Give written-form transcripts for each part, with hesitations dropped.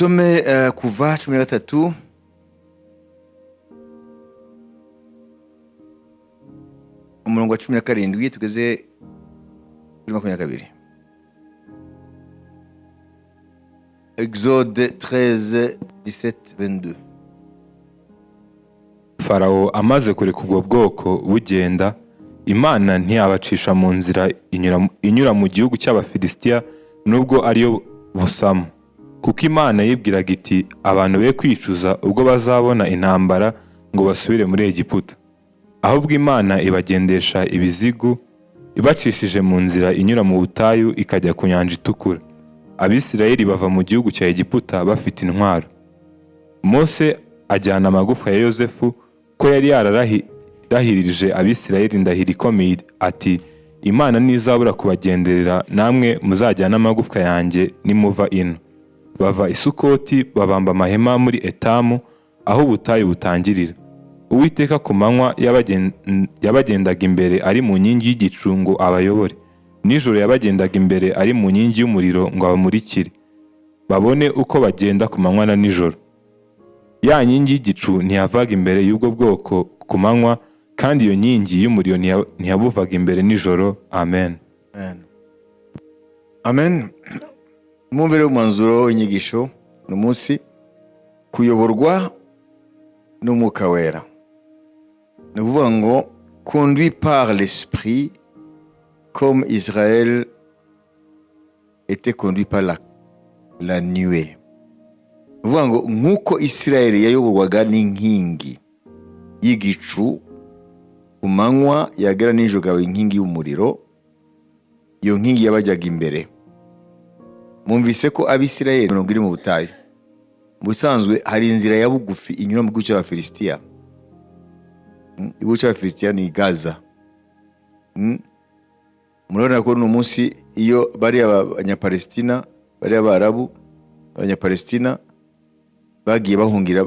Dusome Kuva 13, umurongo wa 17 tugeze kuri 22. Exode 13, 17, 22. Farawo amaze kureka ubwo bwoko bugenda, Imana ntiyabacisha mu nzira inyura mu gihugu cy'Abafilisitiya, nubwo ariyo busamo, kuko Imana yibwiraga iti: "Abantu be kwicuza ubwo bazabona intambara ngo basubire muri Egiputa." Ahubwo Imana ibagendesha ibizigu, ibacishije mu nzira inyura mu butayu ikajya ku Nyanja Itukura. Abisirayeli bava mu gihugu cya Egiputa bafite intwaro. Mose ajyana amagufwa ya Yozefu, ko yari yararahirije Abisirayeli indahiro ikomeye ati: "Imana ntizabura kubagenderera, namwe muzajyane amagufwa yanjye nimuva ino." Bava i Sukoti, babamba amahema muri Etamu, aho ubutayu butangirira. Uwiteka ku manywa yabagendaga imbere ari mu nkingi y'igicu ngo abayobore, nijoro yabagendaga imbere ari mu nkingi y'umuriro ngo abamurikire, babone uko bagenda ku manywa na nijoro. Ya nkingi y'igicu ntiyavaga imbere y'ubwo bwoko ku manywa, kandi iyo nkingi y'umuriro ntiyabuvaga imbere nijoro. Amen. Amen. Amen. Mwumvire umwanzuro w'inyigisho uno munsi: kuyoborwa n'Umwuka Wera. Ni ukuvuga ngo conduit par l'Esprit comme Israël était conduit par la nuée. Ni ukuvuga ngo nk'uko Israel yayoborwaga n'inkingi y'igicu ku manywa, yagera nijoro ikaba inkingi y'umuriro, iyo nkingi yabajyaga imbere. Mwumvise ko Abisirayeli 40 mu butayu, mu busanzwe hari inzira ya bugufi inyura mu gihugu cy'Abafilisitiya. Igihugu cy'Abafilisitiya ni Gaza. Murabona ko uno munsi iyo bariya Abanyapalestina, bariya Abarabu, Abanyapalestina bagiye bahungira,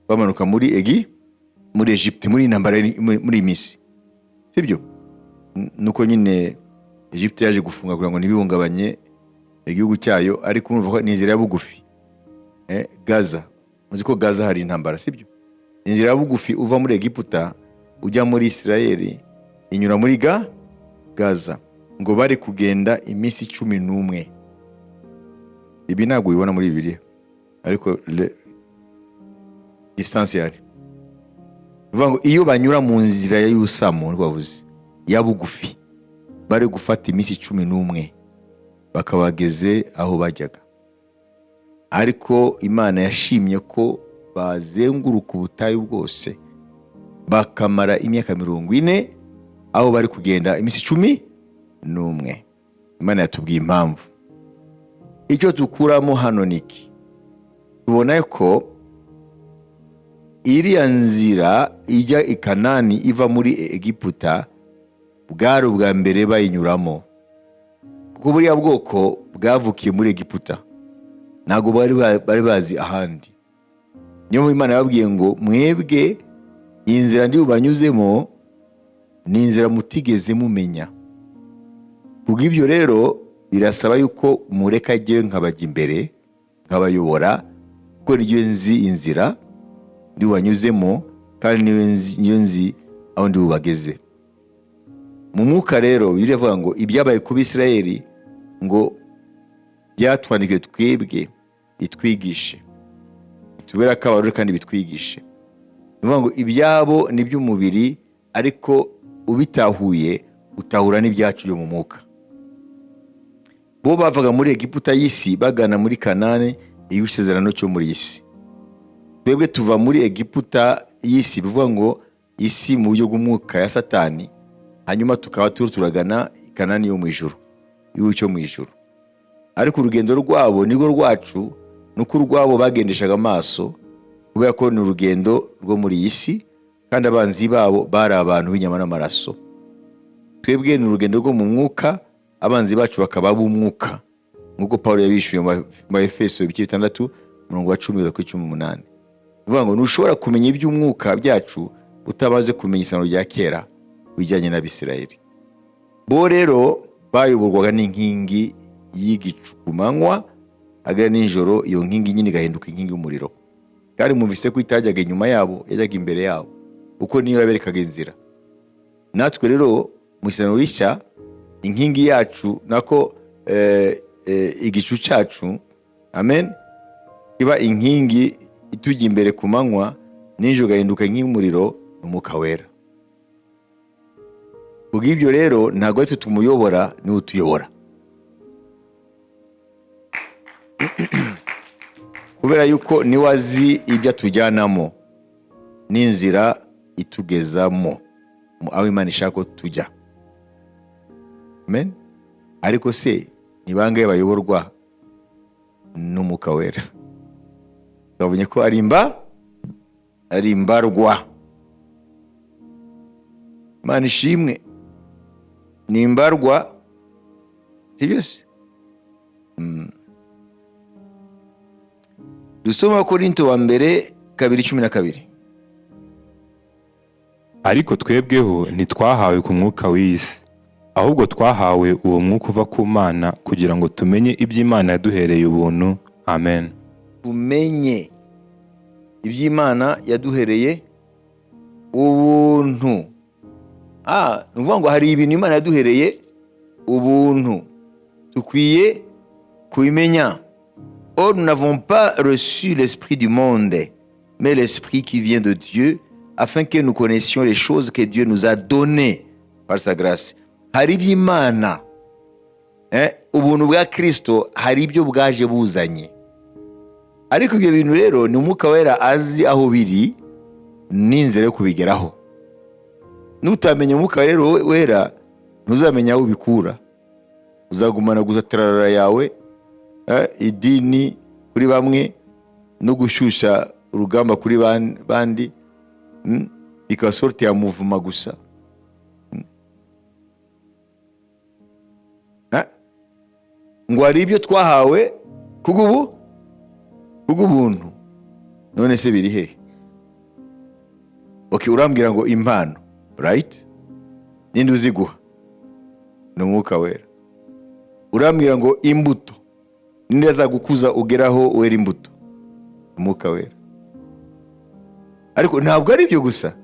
bamanuka muri Egypte, muri iyi ntambara iri muri iyi minsi, sibyo? Nuko nyine Egypte yaje gufunga kugira ngo ntibihungabanye igihugu cyayo, ariko urumva ko ni inzira ya bugufi. Gaza, muzi ko Gaza hari intambara, sibyo? Inzira ya bugufi uva muri Egiputa ujya muri Isirayeli inyura muri Gaza. Ngo bari kugenda iminsi 11. Ibi ntabwo ubibona muri Bibiliya, ariko distance yari bivuga ngo iyo banyura mu nzira ya Yusamu, rwabuze ya bugufi, bari gufata iminsi 11 bakabageze aho bajyaga. Ariko Imana yashimye ko bazenguruka ubutayu bwose, bakamara imyaka 40 aho bari kugenda iminsi 11. Imana yatubwiye impamvu. Icyo dukuramo hano ni iki? Tubona ko iriya nzira ijya i Kanani iva muri Egiputa bwari ubwa mbere bayinyuramo, kuko buriya bwoko bwavukiye muri Egiputa, ntabwo bari bazi ahandi. Niyo mpamvu Imana yababwiye ngo: "Mwebwe iyi nzira ndi bubanyuzemo ni inzira mutigeze mumenya. Kubw'ibyo rero birasaba yuko mureka jyewe nkabajya imbere, nkabayobora, kuko niyo nzi inzira ndi bubanyuzemo, kandi niyo nzi aho ndi bubageze." Mu mwuka rero, Bibiliya ivuga ngo ibyabaye ku Bisirayeli ngo byatwandikiwe twebwe bitwigishe, bitubere akabarore kandi bitwigishe. Ni ukuvuga ngo ibyabo ni iby'umubiri, ariko ubitahuye utahura n'ibyacu byo mu mwuka. Bo bavaga muri Egiputa y'isi bagana muri Kanani y'isezerano cyo muri iyi si. Twebwe tuva muri Egiputa y'isi, bivuga ngo isi mu buryo bw'umwuka ya Satani, hanyuma tukaba turi turagana Kanani yo mu ijuru, igihugu cyo mu ijuru. Ariko urugendo rwabo nirwo rwacu, nuko urwabo bagendeshaga amaso, kubera ko ni urugendo rwo muri iyi si, kandi abanzi babo bari abantu b'inyama n'amaraso. Twebwe ni urugendo rwo mu mwuka, abanzi bacu bakaba ab'umwuka, nk'uko Paul yabishuye mu Efeso ibice 6, umurongo wa 10 kugeza kuri 18. Bivuga ngo ntushobora kumenya iby'umwuka byacu utabaze kumenya isano rya kera bijyanye n'Abisirayeli. Bo rero bayoborwaga n'inkingi y'igicu ku manywa. Agera nijoro, iyo nkingi nyine igahinduka inkingi y'umuriro. Kandi mwumvise ko itajyaga inyuma yabo, yajyaga imbere yabo, kuko niyo yaberekaga inzira. Natwe rero mu Isezerano Rishya, inkingi yacu nako igicu cyacu, amen, iba inkingi itujya imbere ku manywa, nijoro igahinduka inkingi y'umuriro, ni Umwuka Wera. Kubw'ibyo rero, ntabwo ari twe tumuyobora, niwe utuyobora, kubera yuko niwe azi ibyo atujyanamo n'inzira itugezamo aho Imana ishaka ko tujya. Amen. Ariko se ni bangahe bayoborwa n'Umwuka Wera? Twabonye ko ari imbarwa. Imana ishimwe, ni imbarwa, sibyo se? Dusoma Abakorinto wa mbere 2:12. Ariko twebweho ntitwahawe ku mwuka w'iyi si, ahubwo twahawe uwo mwuka uva ku Mana, kugira ngo tumenye ibyo Imana yaduhereye ubuntu. Amen. Tumenye iby'Imana yaduhereye ubuntu. Ni ukuvuga ngo hari ibintu Imana yaduhereye ubuntu, dukwiye kubimenya. Or, nous n'avons pas reçu l'esprit du monde, mais l'esprit qui vient de Dieu, afin que nous connaissions les choses que Dieu nous a données par sa grâce. Hari iby'Imana, ubuntu bwa Kristo, hari ibyo bwaje buzanye. Ariko ibyo bintu rero ni Umwuka Wera azi aho biri n'inzira yo kubigeraho. Nutamenya Umwuka rero Wera, ntuzamenya aho ubikura. Uzagumana gusa tarara yawe, idini kuri bamwe no gushyushya urugamba kuri bandi, bikaba sorte ya mouvement gusa. Ngo hari ibyo twahawe kubw'ubuntu. None se biri hehe? Okay, urambwira ngo impano, right? Ninde uziguha? Ni Umwuka Wera. Urambwira ngo imbuto, ninde azagukuza ugeraho wera imbuto? Umwuka Wera. Ariko ntabwo ari ibyo gusa,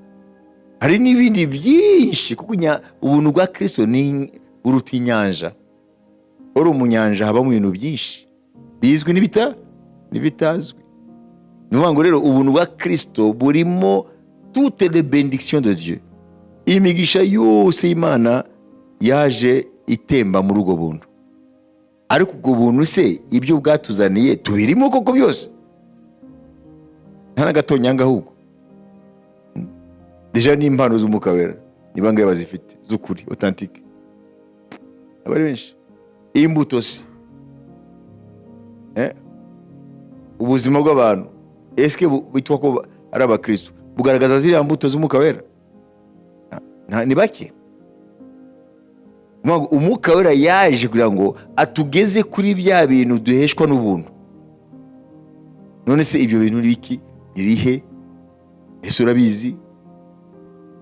hari n'ibindi byinshi, kuko ubuntu bwa Kristo ni buruta inyanja. Uri mu nyanja habamo ibintu byinshi bizwi n'ibitazwi. Ni ukuvuga ngo rero ubuntu bwa Kristo burimo toutes les bénédictions de Dieu. Imigisha yose y'Imana yaje itemba muri ubwo buntu. Ariko ubwo buntu se, ibyo bwatuzaniye, tubirimo koko byose? Nta na gatonyanga. Ahubwo déjà n'impano z'Umwuka Wera, ni bangahe bazifite z'ukuri, authentique? Aba ari benshi. Imbuto se? Ubuzima bw'abantu eske bitwa ko ari abakristo bugaragaza ziriya mbuto z'Umwuka Wera? Ni bake. Ni ukuvuga ngo Umwuka Wera yaje kugira ngo atugeze kuri bya bintu duheshwa n'ubuntu. None se ibyo bintu ni iki? Irihe? Ese urabizi?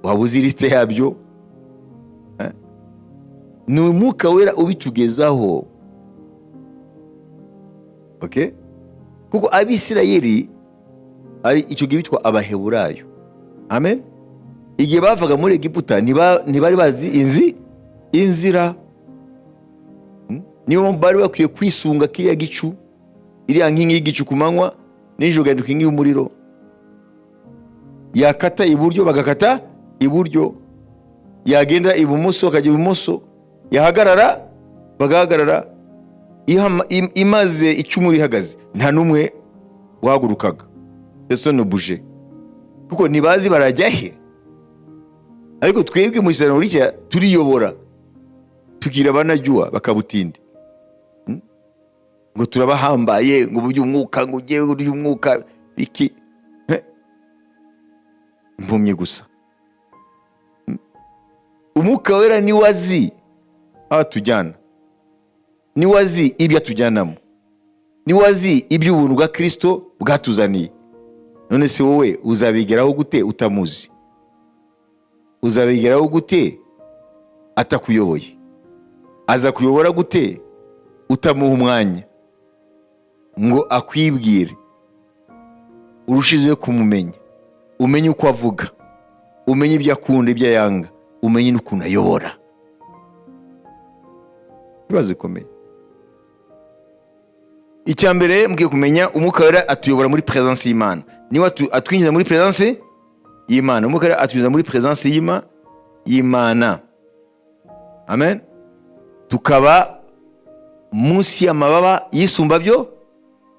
Waba uzi liste yabyo? Ni Umwuka Wera ubitugezaho, okay? Kuko Abisirayeli ari icyo gihe bitwa Abaheburayo, amen, igihe bavaga muri Egiputa ntibari bazi inzira. Niyo mpamvu bari bakwiye kwisunga kiriya gicu, iriya nkingi y'igicu ku manywa, nijoro igahinduka inkingi y'umuriro. Yakata iburyo, bagakata iburyo, yagenda ibumoso, bakajya ibumoso, yahagarara, bagahagarara. Imaze icumu ihagaze, nta n'umwe wahagurukaga, personne ne bougeait, kuko ntibazi barajya he. Ariko twebwe mu Isezerano Rishya turiyobora, tugira abanajyuwa bakabutinde. Ngo turabahambaye, ngo by'umwuka, ngo ugiye by'umwuka biki? Impumyi gusa. Umwuka Wera niwe azi aho atujyana, niwe azi ibyo atujyanamo, niwe azi iby'ubuntu bwa Kristo bwatuzaniye. None se wowe uzabigeraho gute utamuzi? Uzabigeraho gute atakuyoboye? Aza kuyobora gute utamuha umwanya? Ngo akwibwire, urushizeho kumumenya, umenye uko avuga, umenye ibyo akunda, ibyo yanga, umenye n'ukuntu ayobora. Ibibazo bikomeye. Icya mbere mbwiye kumenya, Umwuka Wera atuyobora muri presence y'Imana. Niwe atwinjiza muri presence y'Imana. Umwuka Wera atwinjiza muri presence y'Imana. Amen. Tukaba munsi y'amababa y'Isumba byo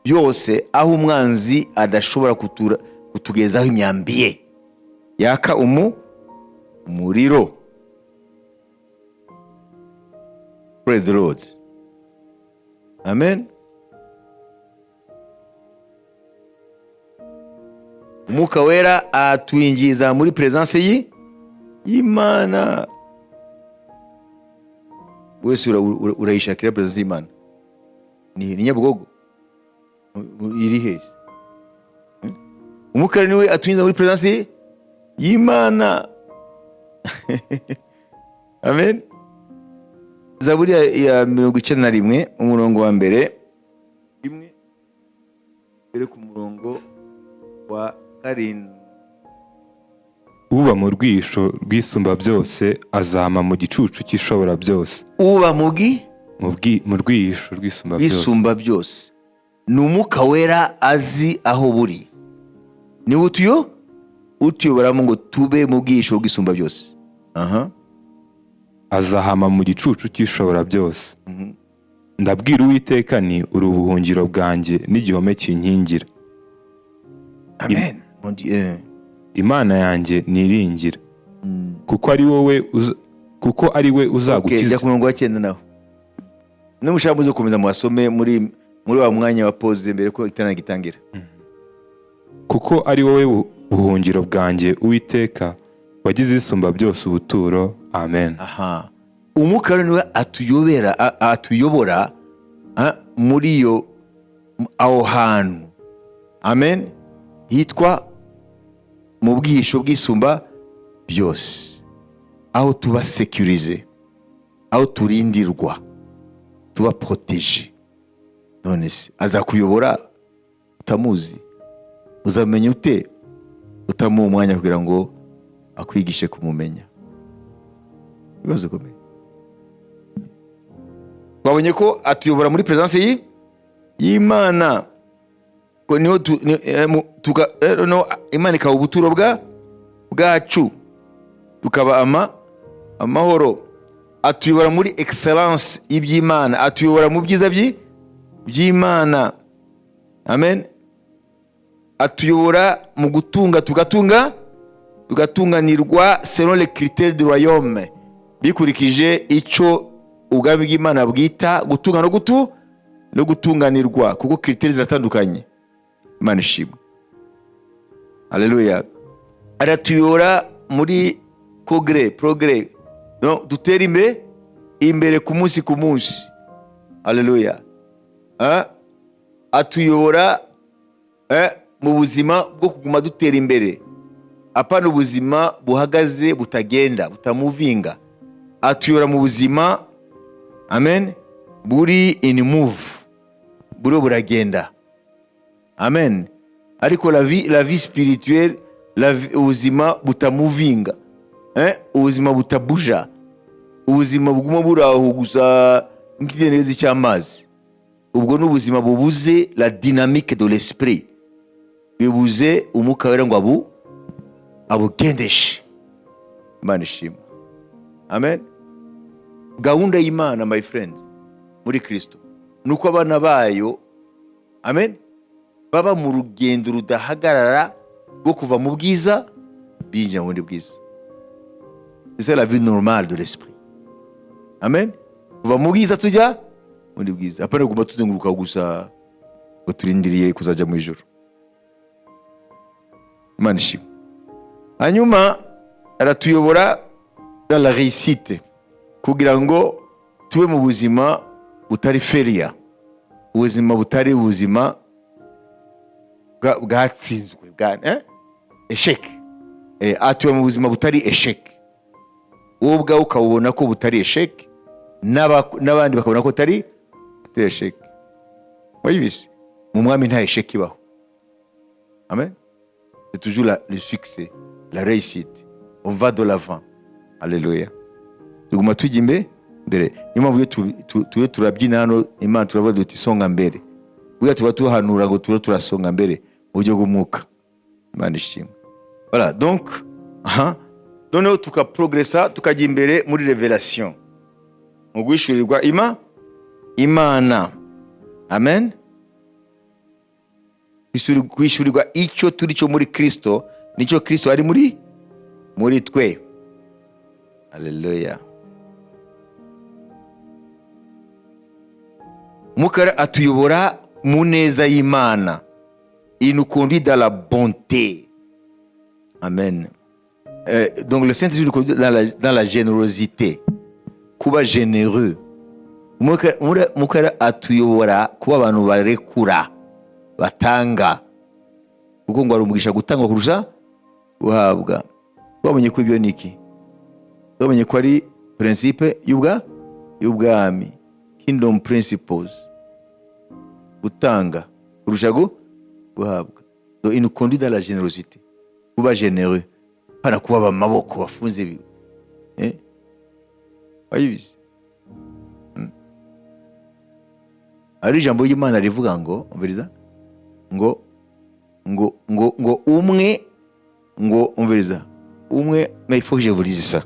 byose, aho umwanzi adashobora kutugezaho imyambi ye yaka umuriro. Praise the Lord. Amen. Umwuka Wera atwinjiza muri presence y'Imana. Wese urayishakira presence y'Imana. Ni Nyabugogo iri hehe? Umwuka Wera niwe atwinjiza muri presence y'Imana. Amen. Zaburi ya 91, umurongo wa mbere, rimwe mbere ku murongo wa 7. Uba mu rwisho rw'Isumba byose azama mu gicucu cy'Ishobora byose. Uba mu Mu rwisho rw'Isumba byose. Rw'Isumba byose. Ni Umwuka Wera azi aho buri, niwe utuyoboramo ngo tube mu bwisho bw'Isumba byose. Aha. Azahama mu gicucu cy'Ishobora byose. Ndabwira Uwiteka ni uri ubuhungiro bwanjye n'igihome kinkingira. Amen. Mon Dieu. Imana yanjye niringira, kuko ari wowe kuko ari we Okay, uzagukiza. Jya ku murongo wa 9 naho. Nimushaka muze gukomeza muhasome muri wa mwanya wa pause mbere ko iterana gitangira. Kuko ari wowe buhungiro bwanjye, Uwiteka, wagize Isumba byose ubuturo. Amen. Aha. Umwuka Wera niwe atuyobora muri iyo aho hantu. Amen. Hitwa mu bwihisho bw'Isumba byose, aho tuba sécurisé, aho turindirwa, tuba protégé. None se azakuyobora utamuzi? Uzamenya ute utamuha umwanya kugira ngo akwigishe kumumenya? Ibibazo bikomeye. Twabonye ko atuyobora muri presence y'Imana, ko niho noneho Imana ikaba ubuturo bwacu, tukaba amahoro. Atuyobora muri excellence y'iby'Imana, atuyobora mu byiza by'Imana. Amen. Atuyobora mu gutunga, tugatunga, tugatunganirwa selon les critères du royaume, bikurikije icyo ubwami bw'Imana bwita gutunga no gutunganirwa, kuko critères ziratandukanye. Imana ishimwe. Haleluya. Aratuyobora muri progrès, no dutera imbere ku munsi ku munsi. Haleluya. Atuyobora mu buzima bwo kuguma dutera imbere, apana ubuzima buhagaze, butagenda, butamuvinga. Atuyobora mu buzima, amen, buri in move, buriho buragenda. Amen. Ariko la vie spirituelle, ubuzima butamuvinga, ubuzima butabuja, ubuzima buguma buri aho gusa nk'ikidendezi cy'amazi, ubwo ni ubuzima bubuze la dynamique de l'esprit, bibuze Umwuka Wera ngo abugendeshe. Imana ishimwe. Amen. Gahunda y'Imana, my friends, muri Kristo ni uko abana bayo, amen, baba mu rugendo rudahagarara rwo kuva mu bwiza binjira mu bundi bwiza. C'est la vie normale de l'esprit. Amen. Kuva mu bwiza tujya mu bundi bwiza, apana kuguma tuzenguruka gusa ngo turindiriye kuzajya mu ijuru. Imana ishimwe. Hanyuma aratuyobora dans la réussite, kugira ngo tube mu buzima butari failure, ubuzima butari ubuzima bwatsinzwe bwa échec. Atuye mu buzima butari échec, wowe ubwawe ukabubona ko butari échec, n'abandi bakabona ko butari échec. Wayibise. Mu mwami nta échec ibaho. Amen. C'est toujours le succès, la réussite. On va de l'avant. Alléluia. Tuguma tujya imbere. Niyo mpamvu iyo turiyo turabyina hano Imana, turavuga duti: "Songa mbere." Buriya tuba tuhanura ngo turiho turasonga mbere mu buryo bw'umwuka. Imana ishimwe. Voilà, donc aha noneho tukaprogresa, tukajya imbere muri révélation, mu guhishurirwa Imana. Amen. Guhishurirwa icyo turi cyo muri Kristo, nicyo Kristo ari muri twe. Haleluya. Umwuka atuyobora mu neza y'Imana. Il nous conduit dans la bonté. Amen. Donc le Saint-Esprit nous conduit dans la générosité, kuba généreux. Umwuka atuyobora kuba abantu barekura, batanga, kuko ngo hari umugisha gutangwa kurusha guhabwa. Twabonye ko ibyo ni iki? Twabonye ko ari principe y'ubwami, kingdom principles, gutanga kurusha guhabwa. Donc il nous conduit dans la générosité, kuba généreux, pana kuba amaboko bafunze ibi, eh? Wayibizi. Ari ijambo ry'Imana rivuga ngo, umviriza, ngo umwe, ngo umviriza umwe. Mais il faut que je vous lise ça.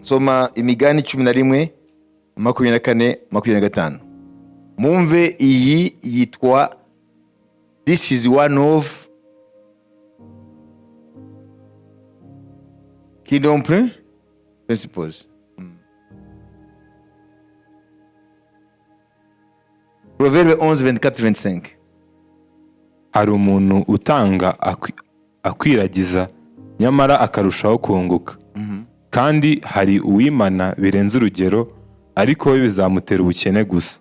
Soma Imigani 11, 24, 25. Mumve, iyi yitwa, this is one of kingdom principles. Proverbe 11, 24, 25. Hari umuntu utanga akwiragiza, nyamara akarushaho kunguka, kandi hari uwimana birenze urugero, ariko we bizamutera ubukene gusa.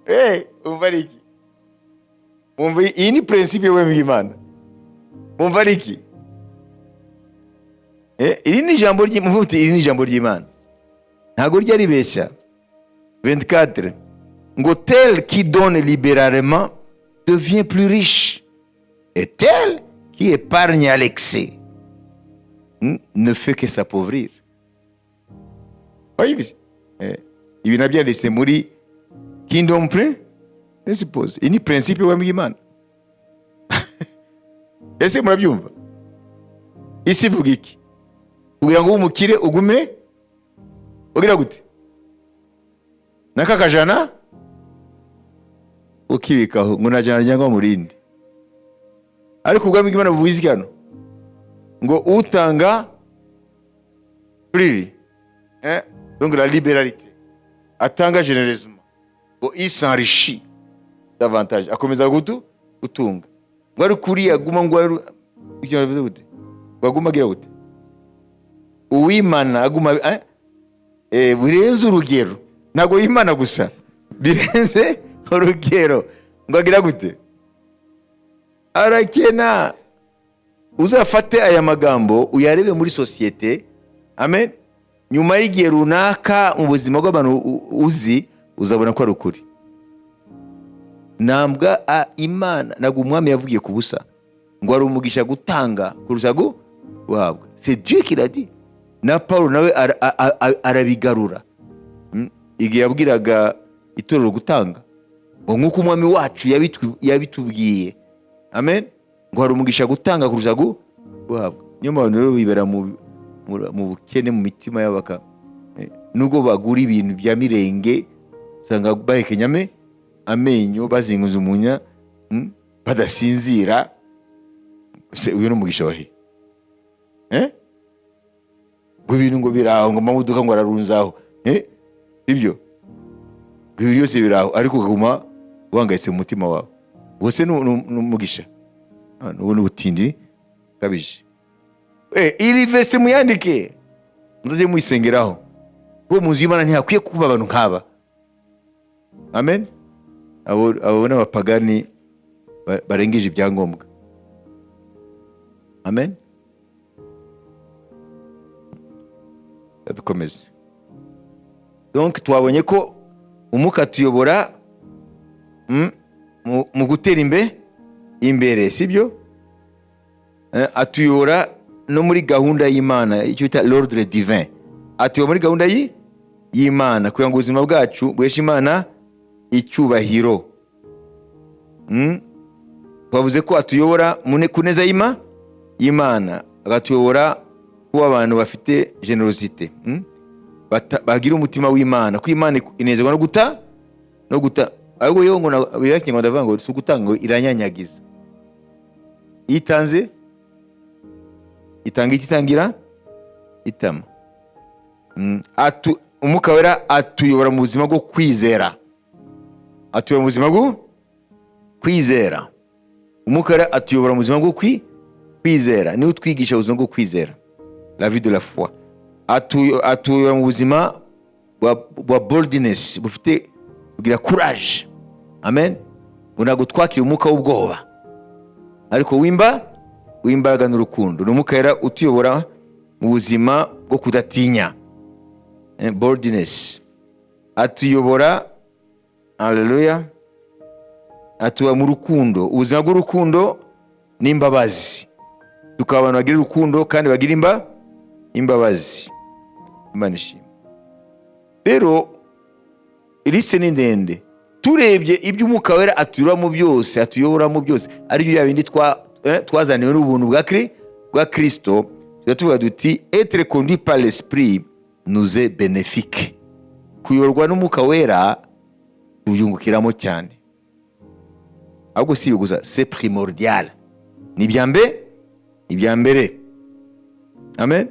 Hey, umva ari iki? Mumva, iyi ni principe y'ubwami bw'Imana. Mumva ari iki? Iri ni ijambo ry'Imana. Muvuga uti: "Iri ni ijambo ry'Imana." Ntabwo rya ribeshya. 24 ngo: "Tel qui donne libéralement devient plus riche, et tel qui épargne à l'excès ne fait que s'appauvrir." Wayibizi? Ibi nabyanditse muri kingdom principles. Iyi ni principe y'ubwami bw'Imana. Ese murabyumva? Isi ivuga iki? Kugira ngo ube umukire, ugume ugira gute? N'aka kajana ukibikaho, ngo nta jana ryangwa mu rindi. Ariko ubwami bw'Imana buvuga iki hano? Ngo utanga freely, eh? Donc la libéralité, atanga généreusement, ngo il s'enrichit davantage, akomeza gutunga. Ngo ari kuriya aguma, ngo ari icyo bivuze gute? Ngo aguma agira gute? Uwimana aguma, eh? Birenze urugero. Ntabwo yimana gusa, birenze urugero, ngo agira gute? Arakena. Uzafate aya magambo uyarebe muri sosiyete. Amen. Nyuma y'igihe runaka mu buzima bw'abantu uzi, uzabona ko ari ukuri. Ntabwo Imana, ntabwo umwami yavugiye ku busa ngo hari umugisha gutanga kurusha guhabwa. C'est Dieu qui l'a dit. Na Paul nawe arabigarura. Igihe yabwiraga itorero gutanga, ngo nk'uko umwami wacu yabitubwiye. Amen. Ngo hari umugisha gutanga kurusha guhabwa. Niyo mpamvu rero bibera mu bukene mu mitima yabo, nubwo bagura ibintu bya mirenge, usanga bahekenya amenyo, bazinguza umunya, badasinzira. Se uyu ni umugisha wahe? Eh? Ngo ibintu ngo biraho, ngo amamodoka ngo ararunzaho, eh? Sibyo? Ngo ibi byose biraho, ariko ukaguma uhangayitse mu mutima wawe. Ubwo se ni umugisha? Ah, n'ubu ni ubutindi bukabije. Iri verset muyandike, muzajye muyisengeraho, kuko mu nzu y'Imana ntihakwiye kuba abantu nk'aba. Amen. Abo ni abapagani barengeje ibyangombwa. Amen. Dukomeze. Donc twabonye ko Umwuka atuyobora mu gutera imbere, sibyo? Atuyobora no muri gahunda y'Imana, icyo bita l'ordre divin. Atuyobora muri gahunda y'Imana kugira ngo ubuzima bwacu buheshe Imana icyubahiro. Twavuze ko atuyobora ku neza y'Imana, akatuyobora kuba abantu bafite générosité, Bagira umutima w'Imana, ko Imana inezerwa no guta. Ahubwo yo ngo biriya Kinyarwanda ndavuga ngo si ugutanga, ngo iranyanyagiza. Iyo itanze, itanga iki? Itangira itama. Umwuka Wera atuyobora mu buzima bwo kwizera, atuyobora mu buzima bwo kwizera. Umwuka Wera atuyobora mu buzima bwo kwizera, niwe utwigisha ubuzima bwo kwizera, la vie de la foi. Atuyobora mu buzima bwa boldness, bufite kugira courage. Amen. Ngo ntabwo twakira umwuka w'ubwoba, ariko w'imbaraga n'urukundo. Ni Umwuka Wera utuyobora mu buzima bwo kudatinya. Boldness. Atuyobora, haleluya, atuba mu rukundo, ubuzima bw'urukundo n'imbabazi, tukaba abantu bagira urukundo kandi bagira imbabazi. Imana ishimwe. Rero liste ni ndende. Turebye ibyo Umwuka Wera atuyoboramo byose, aribyo bya bindi twazaniwe n'ubuntu bwa Kristo, tuba tuvuga duti: "Être conduit par l'Esprit nous est bénéfique." Kuyoborwa n'Umwuka Wera tubyungukiramo cyane. Ahubwo si ibyo gusa, c'est primordial, ni ibya mbere. Amen.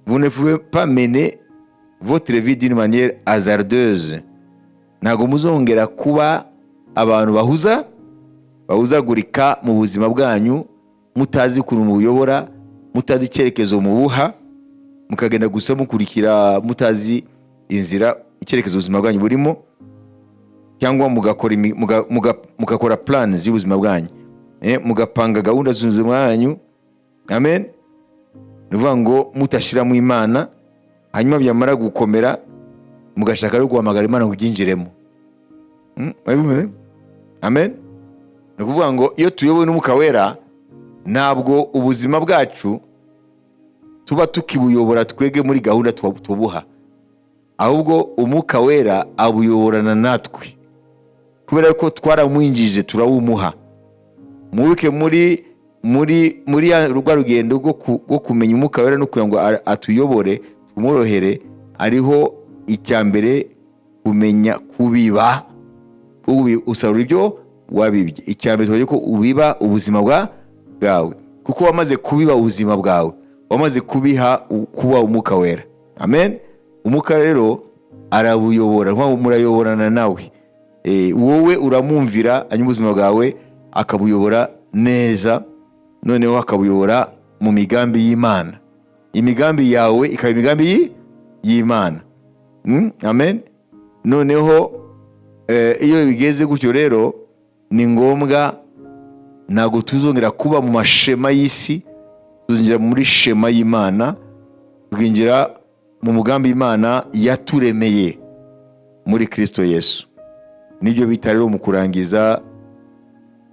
Vous ne pouvez pas mener votre vie d'une manière hasardeuse. Ntabwo muzongera kuba abantu bahuzagurika mu buzima bwanyu, mutazi ukuntu mubuyobora, mutazi icyerekezo mubuha, mukagenda gusa mukurikira mutazi inzira, icyerekezo ubuzima bwanyu burimo, cyangwa mugakora plans y'ubuzima bwanyu, mugapanga gahunda z'ubuzima bwanyu. Amen. Ni ukuvuga ngo mutashyiramo Imana, hanyuma byamara gukomera mugashaka no guhamagara Imana ngo ubyinjiremo. Murabivuze? Amen. Ni ukuvuga ngo iyo tuyobowe n'Umwuka Wera, ntabwo ubuzima bwacu tuba tukibuyobora twebwe muri gahunda tubuha, ahubwo Umwuka Wera abuyoborana natwe, kubera ko twaramwinjije, turawumuha. Mubuke muri rwa rugendo rwo kumenya Umwuka Wera no kugira ngo atuyobore, tumworohere, ariho icya mbere kumenya kubiba. Usarura ibyo wabibye. Icya mbere tuvuge ko ubiba ubuzima bwawe, kuko wamaze kubiba ubuzima bwawe, wamaze kubiha kuba Umwuka Wera. Amen. Umwuka rero arabuyobora, nkuko murayoborana nawe. Wowe uramwumvira, hanyuma ubuzima bwawe akabuyobora neza, noneho akabuyobora mu migambi y'Imana, imigambi yawe ikaba imigambi y'Imana. Amen. Noneho iyo bigeze gutyo rero, ni ngombwa, ntabwo tuzongera kuba mu mashema y'isi, tuzinjira muri schéma y'Imana, tukinjira mu mugambi Imana yaturemeye muri Kristo Yesu. Nibyo bita rero mu kurangiza,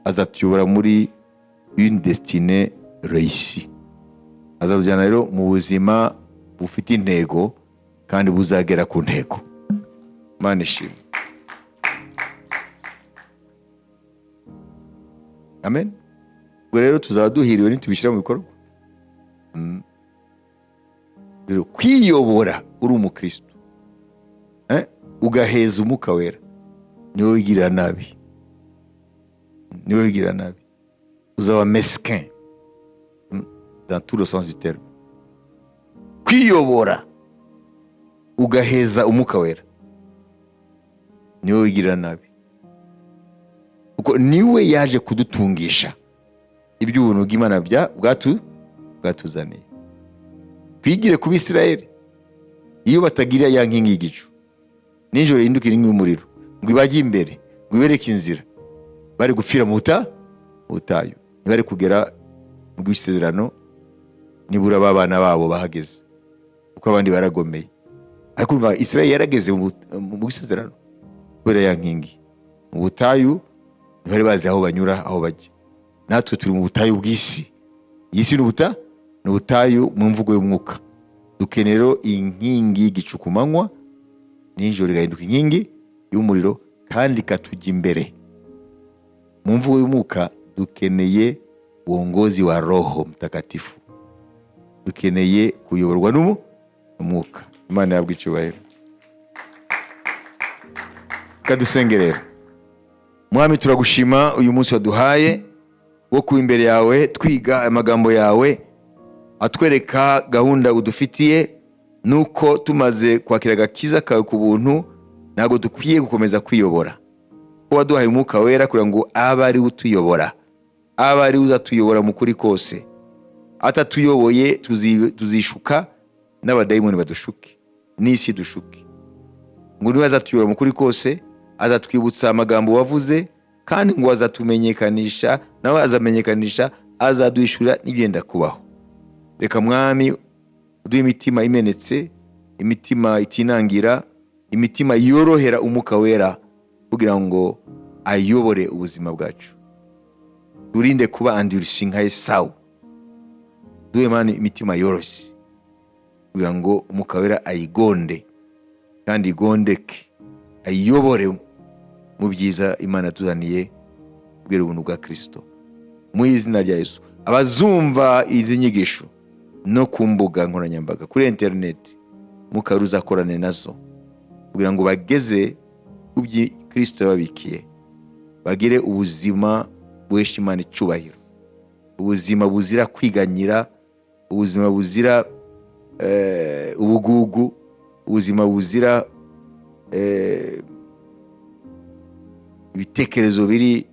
azatuyobora muri une destinée réussie, azatujyana rero mu buzima bufite intego kandi buzagera ku ntego. Imana ishimwe. Amen. Ubwo rero tuzaba duhiriwe nitubishyira mu bikorwa. Rero kwiyobora uri umukristo, ugaheza Umwuka Wera, niwe wigirira nabi, niwe wigirira nabi, uzaba mesquin, dans tout le sens du terme. Kwiyobora ugaheza Umwuka Wera, niwe wigirira nabi, kuko niwe yaje kudutungisha iby'ubuntu bw'Imana bwatuzaniye. Twigire ku Bisirayeli, iyo batagira ya nkingi y'igicu nijoro ihindukira inkingi y'umuriro ngo ibajye imbere, ngo ibereke inzira, bari gupfira mu butayu, ntibari kugera mu bw'isezerano, nibura b'abana babo bahageze, kuko abandi baragomeye. Ariko urumva Israel yarageze mu isezerano kubera ya nkingi. Mu butayu ntibari bazi aho banyura, aho bajya. Natwe turi mu butayu bw'isi. Iyi si ni ubutayu mu mvugo y'umwuka. Dukeneye rero inkingi y'igicu ku manywa, nijoro igahinduka inkingi y'umuriro kandi ikatujya imbere. Mu mvugo y'umwuka dukeneye uongozi wa Roho Mtakatifu, dukeneye kuyoborwa n'umwuka. Imana yabwa icyubahiro. Kadusenge rero. Mwami, turagushima uyu munsi waduhaye wo kuba imbere yawe, twiga amagambo yawe atwereka gahunda udufitiye, nuko tumaze kwakira agakiza kawe ku buntu, ntabwo dukwiye gukomeza kwiyobora, ko waduhaye Umwuka Wera kugira ngo abe ari we utuyobora, abe ari we uzatuyobora mu kuri kose. Atatuyoboye tuzishuka n'abadayimoni badushuke n'isi dushuke. Ngo niwe azatuyobora mu kuri kose, azatwibutsa amagambo wavuze, kandi ngo azatumenyekanisha, nawe azamenyekanisha, azaduhishurira n'ibyenda kubaho. Reka Mwami uduhe imitima imenetse, imitima itinangira, imitima yorohera Umwuka Wera kugira ngo ayobore ubuzima bwacu. Turinde kuba endurcis nka Esawu. Duhe Mana imitima yoroshye kugira ngo Umwuka Wera ayigonde kandi igondeke, ayiyobore mu byiza Imana yatuzaniye kubera ubuntu bwa Kirisito. Mu izina rya Yesu, abazumva izi nyigisho no ku mbuga nkoranyambaga, kuri interineti, Mwuka Wera uzakorane nazo kugira ngo bageze ku byo Kirisito yababikiye, bagire ubuzima buhesha Imana icyubahiro, ubuzima buzira kwiganyira, ubuzima buzira ubugugu, ubuzima buzira ibitekerezo biri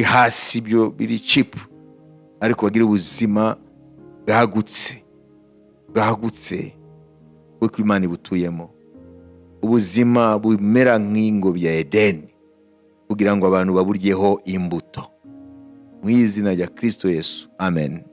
hasi, byo biri cheap, ariko bagire ubuzima bwagutse, bwagutse kuko Imana ibutuyemo, ubuzima bumera nk'ingobyi ya Edeni kugira ngo abantu baburyeho imbuto. Mu izina rya Kristo Yesu, amen.